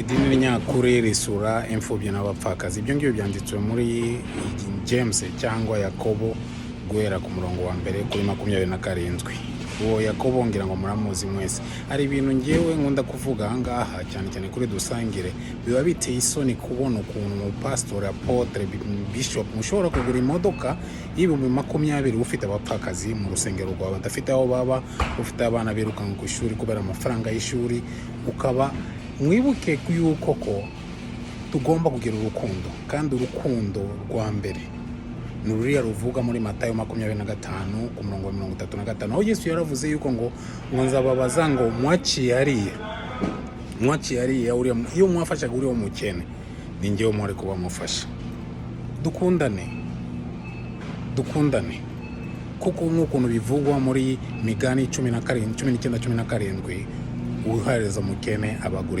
Idini nyakuri risura imfubyi n'abapfakazi. Ibyo ngibyo byanditswe muri James cyangwa Yakobo, guhera ku murongo wa 1 kuri 27. Uwo Yakobo ngira ngo muramuzi mwese. Hari ibintu ngewe nkunda kuvuga ahangaha, cyane cyane kuri Dusangire. Biba biteye isoni kubona ukuntu umupasitori, apôtre, bishop mushobora kugura imodoka y'ibihumbi 20, ufite abapfakazi mu rusengero rwawe badafite aho baba, ufite abana birukanka ku ishuri kubera amafaranga y'ishuri. Ukaba mwibuke yuko ko tugomba kugira urukundo, kandi urukundo rwa mbere ni ruriya ruvuga muri Matayo 25 ku murongo wa 35, aho Yesu yaravuze yuko ngo nzababaza ngo mwaciye hariya, mwaciye hariya, uriya iyo mwafashaga uriya mukene, ni njyewe mwari kuba mufasha. Dukundane, dukundane, kuko nk'ukuntu bivugwa muri Migani 17, 19, 17, uhereza umukene abagura